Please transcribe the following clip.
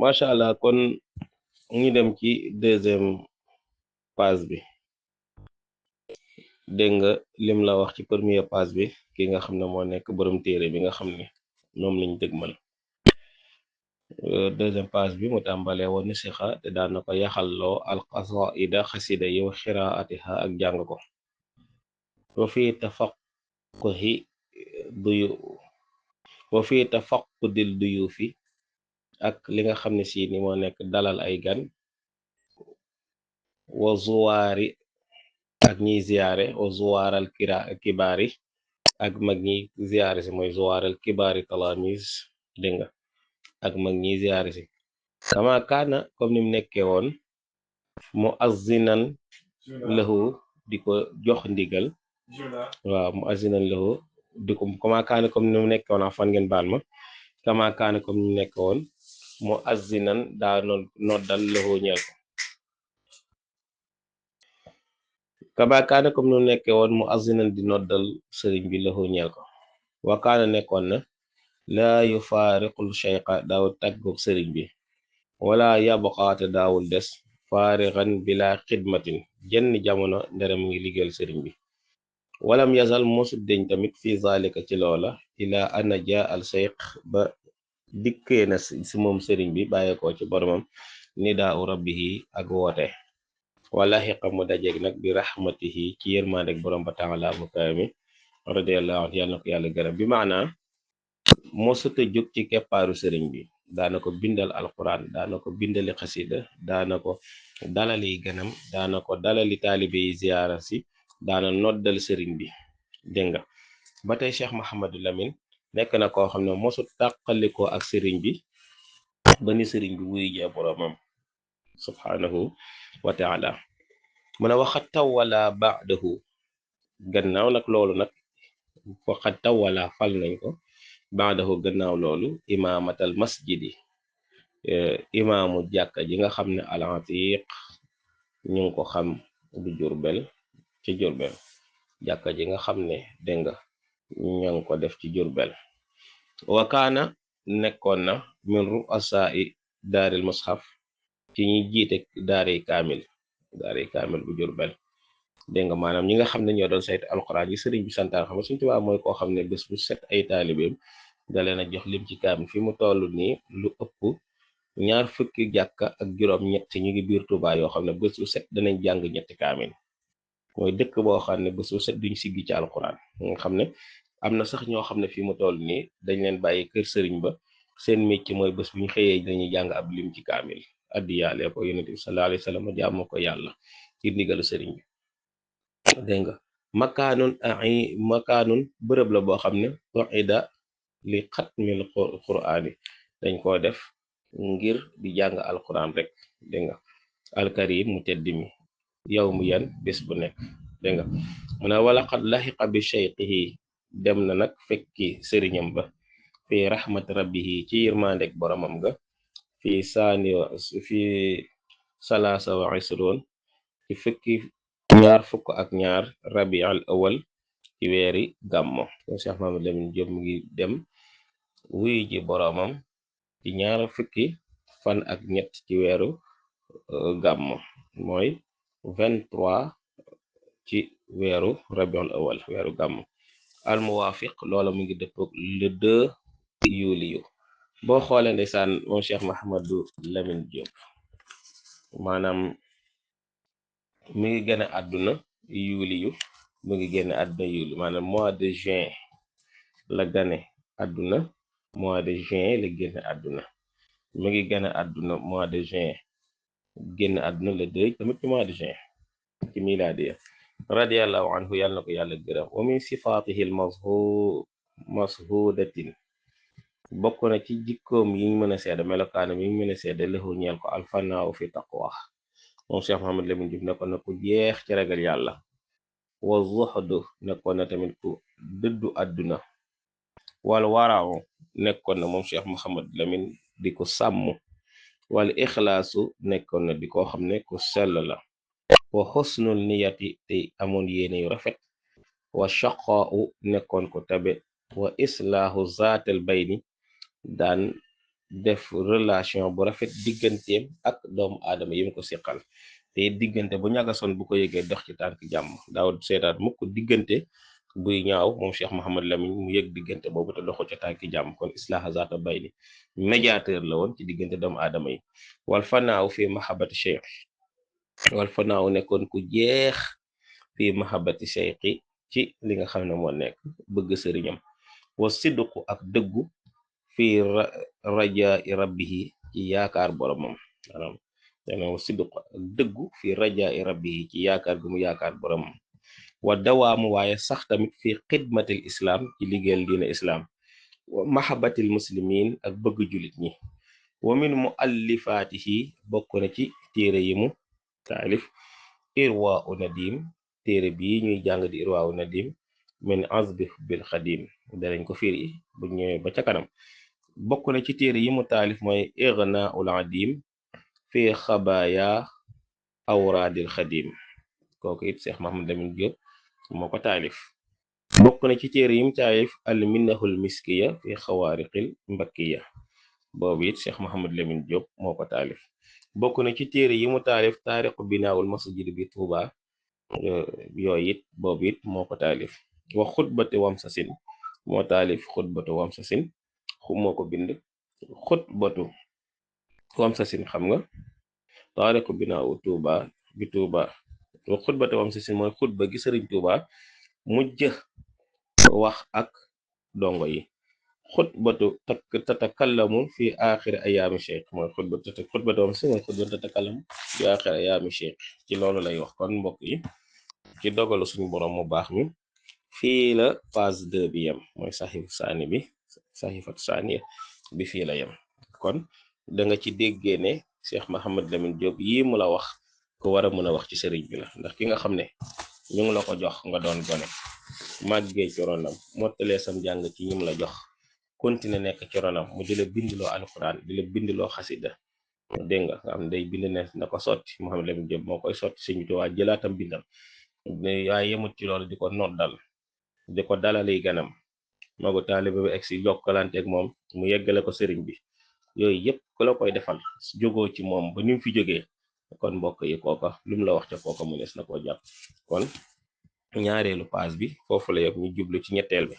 macha allah kon ñu dem ci deuxième phase bi. dégg nga lim la wax ci première phase bi ki nga xam ne moo nekk borom téere bi nga xam ne moom lañ dëgmal. deuxième phase bi mu tàmbalee woon ni sixa te daan na ko yaxalloo alqasaida xasida yi wa xiraatiha ak jàng ko. wa fi tafaqquhi duyu wa fi tafaqudil duyufi ak li nga xam ne si ni moo nekk dalal ay gan. wa zuwaari ak ñiy ziyaare wa zuwaaral kibaari ak mag ñi ziyaare si mooy zuwaaral kibaari talamis. dégg nga ak mag ñi ziyaare si kama kaana comme nim nekkee woon mu azzinan lahu di ko jox ndigal. waaw mu azzinan lahu di ko kama kaana comme nim nekkee woon afan ngeen baal ma kama kaana comme nim nekkee woon mu azzinan daa noddal lahu ñeel ko. kama kaana comme nim nekkee woon mu azzinan di noddal sëriñ bi lahu ñeel ko. wa kaana nekkoon na laa yufaariqul shayqa daaw tàggoog sëriñ bi wala yabqaate daawul des faarixan bila xidmatin jenn jamono ndere mu ngi liggéeyal sëriñ bi. walam yazal mosu deñ tamit fi zalika ci loola ila ana jaa al cheikh ba dikkee na si moom sëriñ bi bàyyeekoo ci boromam nidaa u rabbihi ak woote. wala xiqa mu dajeeg nag bi rahmatihi ci yërmaandeg borom ba taala mu kawe mi radiallahu anhu yàlla na ko yàlla gërëm bi maanaa mosuta jóg ci keppaaru sëriñ bi. daana ko bindal alquran daana ko bindali xasida daana ko dalali ganam daana ko dalali taalibe yi ziyaara si daana noddal sëriñ bi. dégg nga ba tey Cheikh Mouhamadou Lamine nekk na koo xam ne mosu tàqalikoo ak sëriñ bi ba ni sëriñ bi wuy jee boroomam subhanahu wa taala. mu ne waxat tawala baadahu gannaaw nag loolu nag waxat tawala fal nañ ko baadahu gannaaw loolu imaamatal masjidi imaamu jàkka ji nga xam ne al-Atiq ñu ngi ko xam du Jurbel ci Jurbel. jàkka ji nga xam ne dégg nga ña ngi ko def ci Jurbel. wakaana nekkoon na min ru'asaa'i daaril mushaf ci ñi jiite daaray kaamil bu Jurbel. dégg nga maanaam ñi nga xam ne ñoo doon saytu alquran yi sëriñ bi santaan xam nga Sëriñ Tuubaa mooy koo xam ne bés bu set ay taalibeem dalee na jox lim ci kaamil fi mu toll nii lu ëpp ñaar fukki jàkka ak juróom ñett ñu ngi biir Tuubaa yoo xam ne bés bu set danañ jàng ñetti kaamil. mooy dëkk boo xam ne bés bu set duñ siggi ci alquran nga xam ne am na sax ñoo xam ne fi mu toll nii dañ leen bàyyi kër sëriñ ba seen métier mooy bés bu ñu xëyee dañuy jàng ab lim ci kaamil addiyaale ko yonent bi sallallahu alayhi wa sallam jaamoo ko yàlla ci ndigalu sëriñ bi. dégg nga makaanun bërëb la boo xam ne uida li xatmil quraani dañ koo def ngir di jàng alquran rek. dégg nga alkarim mu tedd mi yow mu yan bés bu nekk. dégg nga mu ne wala xat laxiqa bi cheikhihi dem na nag fekki sëriñam ba fi rahmat rabbihi ci yërmandeg boromam ga fi salaasa wa isroon ci fukki ñaar fukk ak ñaar rabi al awal ci weeri gàmmo. Cheikh Mamadou Lamine Diop mu ngi dem wuy ji boromam ci ñaar fukki fan ak ñett ci weeru gàmmo mooy 23 ci weeru rabiul awal weeru gàmmo al muwaafiq loola mu ngi dëppoog le 2 yuliyu. boo xoolee ndeysaan moom Cheikh Mahamadou Lamine Diop maanaam mi ngi gën a àdduna yuliyu mu ngi génn àdduna yuli maanaam mois de juin la gane àdduna mois de juin la génn àdduna mi ngi gën a àdduna mois de juin génn àdduna le 2 tamit ci mois de juin ci milaadiya radiallahu anhu yàlla na ko yàlla gërëm. wa min sifaatihi al mashudatin bokk na ci jikkoom yi ñu mën a seede melokaanam yi ñu mën a seede lahu ñeel ko alfanaaw fi taqwa moom Cheikh Mouhamadou Lamine Diouf nekkoon na ku jeex ci ragal yàlla. wa zuhdu nekkoon na tamit ku dëddu àdduna. wal waraaw nekkoon na moom Cheikh Mouhamadou Lamine di ko sàmm. wal ixlaasu nekkoon na di koo xam ne ku sell la. wa xusnul niyati te amoon yéene yu rafet. wa shaqaau nekkoon ko tabe. wa islaahu zaatal bayni daan def relation bu rafet digganteem ak doomu aadama yi mu ko siqal te diggante bu ñagasoon bu ko yëgee dox ci tànk jàmm daawul seetaat mukk diggante buy ñaaw moom Cheikh Mouhamad Lamine mu yëg diggante boobu te doxu ci tànk jàmm kon islaaha zaata bayni médiateur la woon ci diggante doomu aadama yi wal fanaaw fi mahabbati cheikh wal fanaaw nekkoon ku jeex fi mahabbati cheikhi ci li nga xam ne moo nekk bëgg sëriñam wa sidqu ak dëggu fi rajaa rabbihi ci yaakaar boromam maanaam dana wa sidqu ak dëggu fi rajaa rabbihi ci yaakaar gu mu yaakaar boromam wa dawaamu waaye sax tamit fi xidmatil islam ci liggéeyal diine islam wa mahabbatil muslimin ak bëgg julit ñi wa min muallifaatihi bokk na ci téere yi mu taalif irwa u nadim téere bii ñuy jàng di irwa u nadim min azbi bil xadim danañ ko firi bu ñëwee ba ca kanam bokk na ci téere yi mu taalif mooy igna ul adim fi xabaaya awraadil xadim kooku it Cheikh Mahamad Lamine Diop moo ko taalif bokk na ci téere yi mu taalif al minnahul miskiya fi xawaariqil mbakkiya boobu it Cheikh Mahamad Lamine Diop moo ko taalif bokk na ci téere yi mu taalif taariqu binaawul masjid bi Tuuba yooyu it boobu it moo ko taalif wa xutbati wamsasin moo taalif xutbatu wamsasin moo ko bind xutbatu wamsasin xam nga taariqu binaawu Tuuba bi Tuuba wa xutbatu wamsasin mooy xutba gi Sëriñ Tuuba mujj wax ak dongo yi xutbatu tatakallamu fi aaxiri ayaami cheikh mooy xutbatu wamsasin mooy xutbatu tatakallamu fi aaxiri ayaami cheikh ci loolu lay wax kon mbokk yi ci dogalu suñu borom mu baax mi fii la phase 2 bi yem mooy saxifatu saaniya bi fii la yem kon da nga ci déggee ne Cheikh Mahamad Lamine Diop yii mu la wax ko war a mën a wax ci sëriñ bi la ndax ki nga xam ne ñu ngi la ko jox nga doon gone màggee ci ronam mottalee sam jàng ci ñim la jox continuer nekk ci ronam mu di la bindloo alxuraan di la bindloo xasida dégg nga xam day bind ne na ko sotti Mahamad Lamine Diop moo koy sotti Sëriñ Tuubaa jëlaatam bindam waaye yemut ci loolu di ko noddal di ko dalali ganam magu taalibe bi egsi jokkalante ak moom mu yeggale ko sëriñ bi yooyu yëpp ku la koy defal jógoo ci moom ba ni mu fi jógee kon mbokk yi kooka lu mu la wax ca kooka mu nees na koo jàpp kon ñaareelu paas bi foofu la yëpp ñu jublu ci ñetteel bi